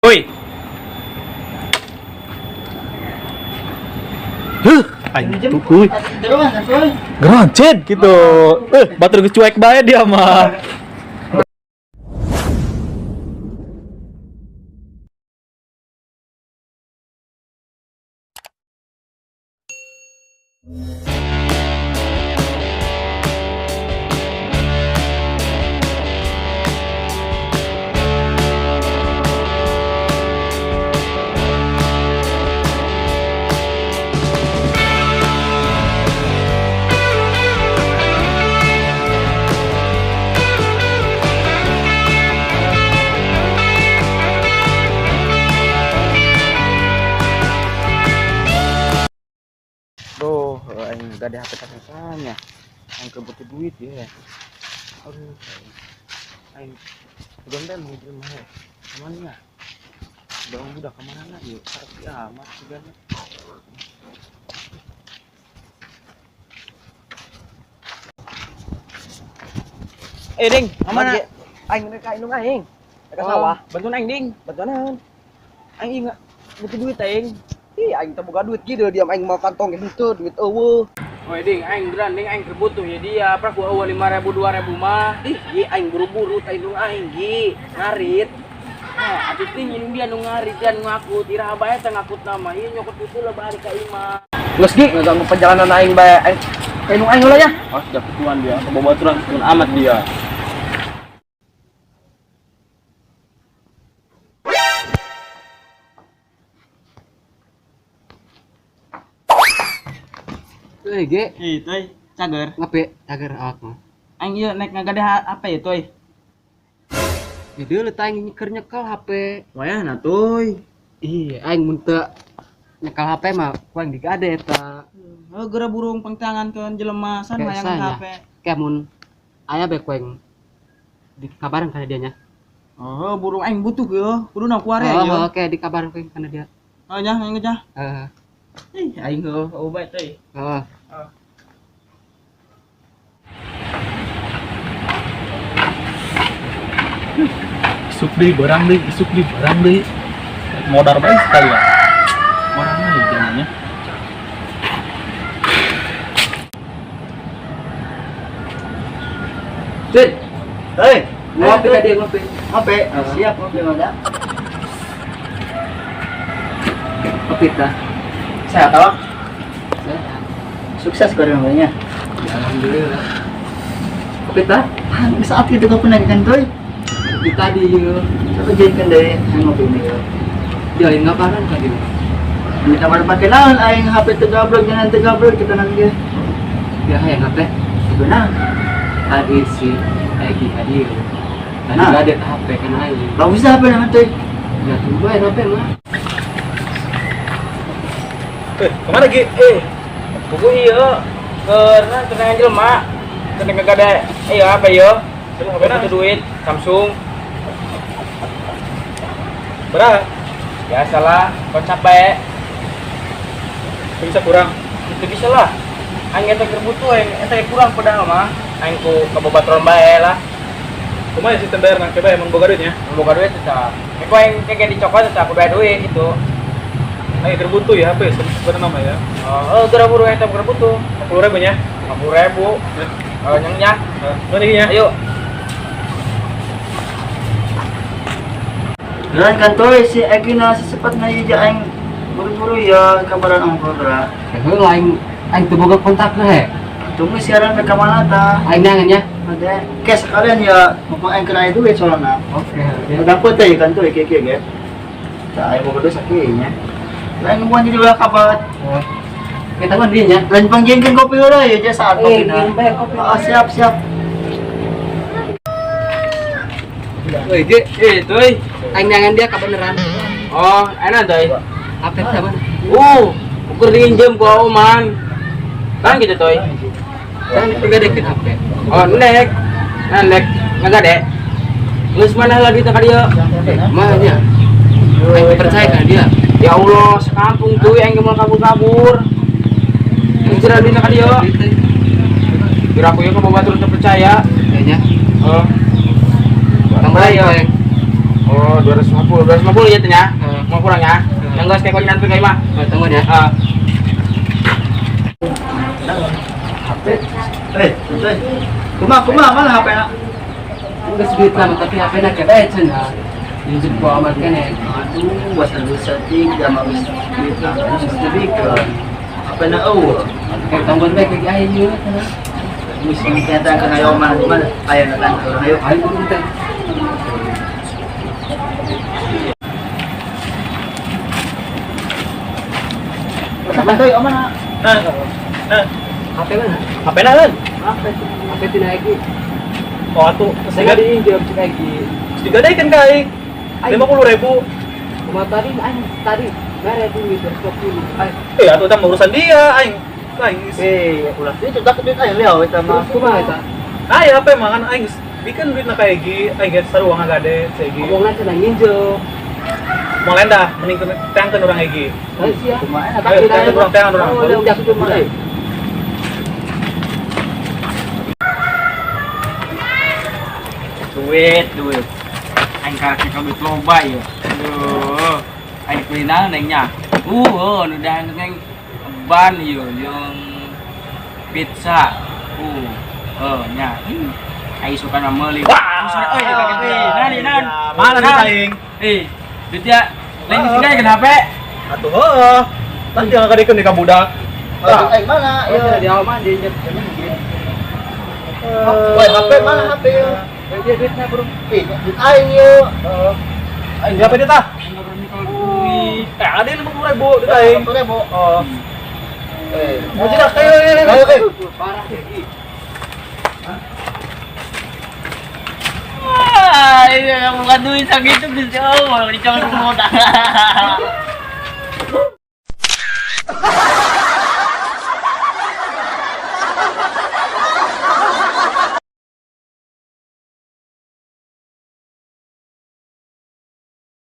Oi. Huh, aing tuh. Geroncet gitu. Batur geus cuek bae dia mah. Duh, aing gak ada HP tanya. Aing butuh duit ya. Aduh, aing udah teh mau jelema ya. Kemana ya? Udah budak kemana ya? Karep amat sigana. Eh, Ding, kemana? Aing rek ka indung aing. Rek ka sawah. Bantuan aing, Ding. Bantuan naon? Aing ingat butuh duit aing. Ih, aing teu boga duit gitu, diam aing mau kantong henteu duit eueuh. Woi, Ding, aing beneran, Ding, aing keur butuh ya dia. Prak gua eueuh 5.000 2.000 mah. Ih, gi aing buru-buru ka indung aing gi. Ngarit. Nah, atuh ting indung dia nu ngarit dia nu ngakut. Iraha bae teh ngakut nama. Ieu nyokot putu lah bari ka imah. Geus gi ngaganggu perjalanan aing bae. Aing ka indung aing heula ya. Oh, sudah ketuan dia. Kebobaturan ketuan amat dia. Eh, Ge, Ih, toy, cager. ngape cager awak mah. Aing ieu naik ngagade HP ya, toy. Ya deuleu tah aing nyeker nyekel HP. Wayahna, toy. Iya, aing mun teu nyekel HP mah ku aing digade eta. Oh, geura burung pengtangan ke jelema san Kayak hayang saya. HP. Kayak mun aya bae ku aing dikabaran kana dia nya. Oh, burung aing butuh ge. Kudu na kuare Oh, ieu. oke dikabaran ku aing kana dia. Oh, nya aing ngejah. Heeh. Ih, aing heuh, oh bae toy. Heeh. Isuk deui barang deui, isuk deui barang deui. Modar bae sekalian. Orangnya ya jalannya. Cid, Hei, ngopi tadi ngopi. Ngopi. Siap ngopi mah. Ngopi tah. Sehat awak? Sehat. Sukses kau namanya. Ya, alhamdulillah. Ngopi tah? Saat itu kau pernah kan toy? Di tadi yeuh. Coba jadikan dari yang ngopi ini yo. Dia aing ngabaran tadi. Minta mana pakai naon aing HP teu gablok jangan teu gablok kita nang ge. Ya hayang HP. Benar. Tadi si Egi tadi. Tadi Nah. gade HP kan aing. Bagus HP nama toy. Ya tunggu aja HP mah. Eh, kemana Gi? Eh, buku ieu keur tenang jelema. Tenang ngagade ieu HP ieu. Terus HP HP-na? butuh duit Samsung. Berapa? Ya salah, kocap bae. Bisa kurang. Itu bisa lah. Aing eta keur butuh aing eta kurang padahal mah. Aing ku kabobaturan bae lah. Kumaha sistem bayar nang bae emang boga duitnya? Mun boga duit tetap. Iku aing kayak dicokot tetap aku bayar duit gitu. Nah, keur butuh ya HP sebenarnya mah ya. Oh, geura buru eta keur butuh. 50.000 nya. 50.000. Oh, nyang nya. Mana nya? Ayo. Geran kan toy si Egi na secepat na ieu aing buru-buru ya kabaran ongko geura. Heuh aing aing teu boga kontakna he. Tunggu siaran ke kamana ta? Aing nangan nya. Ada ke sekalian ya mumpung aing kena duit soalna. Oke, oke. Dapat teh kan tuh kieu kieu ge. Tah aing boga duit sakieu nya. Lain bukan jadi ulah kabat. Kita mah dia nya. Lain panggilkeun kopi heula ya jasa saat kopi na. Eh, bae kopi. Oh, siap siap. Woi, Ge, Eh, toy. aing nangan dia kabeneran. Oh, enak toy. HP sama. Ukur diinjem ku Oman. Kan gitu toy. Kan itu gadekeun HP. Oh, nek. Nah, nek ngagade. Geus mana heula duit ka dieu? Mah nya. Aing percaya kana dia. Ya Allah, sekampung tuh yang mau kabur-kabur. Geus jera duit ka dieu. Kira aku ieu ka batur teu percaya. Kayaknya. Oh. Tambah ya. aing. Oh, 250. 250 ya teh nya. Mau kurang ya? Yang geus kayak koin ka imah. Tunggu ya. Ah. HP. Eh, eh. Kumaha kumaha mana HP na? Geus duit lama tapi HP na kebe cenah. Yusuf ku amat kene. Aduh, wasa dosa tik jama geus duit na. Geus dibikeun. HP na eueuh. Kayak tangguan bae kayak aing ieu cenah. Geus nyata kana ayo mana mana aya na tangkeun ayo. Aing kudu teh. Sama deui omana. Nah, nah, HP mana? HP na kan? HP HP tina Egi. Oh, atuh, Saya diinjam cek Egi. digadekeun ka aing. 50.000. Kumaha tadi aing tadi mere duit 250. Ay, Eh, atuh eta mah urusan dia aing. Aing geus. Eh, ulah itu tak duit aing liao eta mah. terus kumaha eta? Aya HP mah kan aing geus bikeun duitna ka Egi, aing geus sarua ngagade si Egi. Ngomongna cenah nginjem. Mau lendah, mending teangkeun urang Egi. Heuh sia. Kumaha Ayo, teangkeun urang, teangkeun urang. Oh, udah cuma. Duit, duit. Aing kakek ka duit loba ieu. Aduh. Aing kulinang neng nya. Oh, nu dahan neng ban ieu jeung pizza. Oh, nya. Aing suka na meuli. Wah, euy, kaget euy. Nah, nah. Mana duit aing? Eh, duit ya. Lain di sini kenapa? Atuh heuh. Tah dia ngagadekeun di ka budak. Duit aing mana? Oh, cenah di awal mah diinjem. Woi, HP mana HP yo? Dia duitna bro. Eh, duit aing yo. Aing di HP dia tah? Duit. Eh, ada yang 50.000 duit aing. 50.000. Oh. Eh, Mau tidak? Ayo, ayo, ayo. ayo eh. Parah Egi. Wah, ini bukan duit sakitu geus jauh, dicongkel semua.